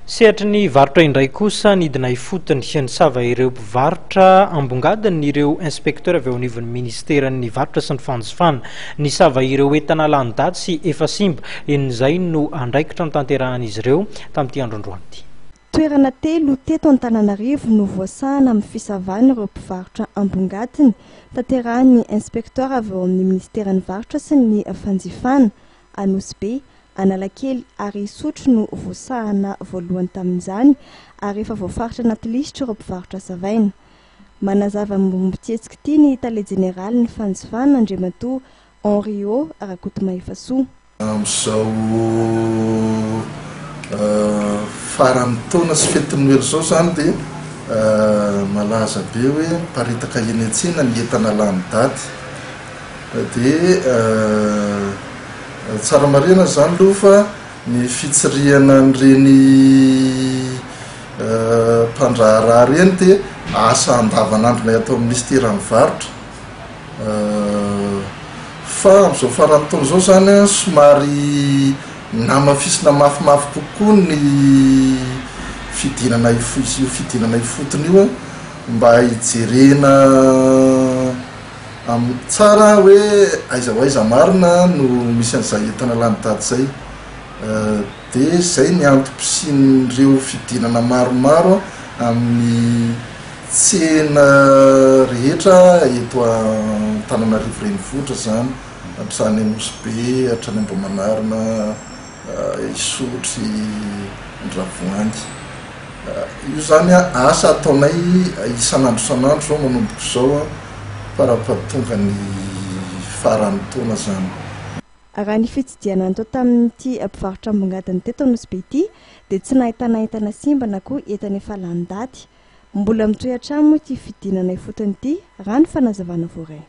Sehatry ny varotra indray kosa, nidina ifotony nisava ireo mpivarotra ambongadiny ireo inspecteur avy eo anivon'ny ministeran'ny varotra sy ny fanjifana. Nisava ireo entana lany daty sy efa simba, izay no andraikitra notanterahan'izy ireo tamin'ity andro androany ity. Toerana telo teto Antananarivo no voasahana amin'ny fisavana ireo mpivarotra ambongadiny, tanterahin'ny inspecteur avy eo amin'ny ministeran'ny varotra sy ny fanjifana, Anosibe, Analakely ary Isotry no voasahana voalohany tamin'izany ary efa voafaritra anaty lisitra ireo mpivarotra savaina. Manazava ny momba ity hetsika ity ny tale jeneralin'ny fanjifana Andriamatoa Henriot Rakotomahefasoa. Amin'izao faran'ny taona sy fetin'ny Noely izao izany dia malaza be hoe miparitaka eny an-tsena ny entana lany daty. Dia tsara marihana izany aloha fa ny fitsirihana an'ireny mpandraharaha ireny dia asa andavanandronay ato amin'ny minisiteran'ny varotra. Fa amin'izao faran'ny taona izao izany an, somary namafisina mafimafy kokoa ny fidinana io fidinana ifotony io an, mba hijerena Am, tsara hoe aiza ho aiza marina no misy an'izay entana lany daty izay. Dia izay ny antom-pisian'ireo fidinana maromaro amin'ny tsena rehetra eto Antananarivo renivohitra izany, hatrany Nosy Be, hatrany Ambohimanarina, Isotry, Andravoahangy. Io izany asa ataonay isan'andro isan'andro izao manomboka izao fara-pahatonga ny faran'ny taona izany. Raha ny fitsidihana natao tamin'ity mpivarotra ambongadiny teto Anosibe ity dia tsy nahitana entana simba na koa entana efa lany daty. Mbola mitohy hatrany moa ity fidinana ifotony ity raha ny fanazavana voaray.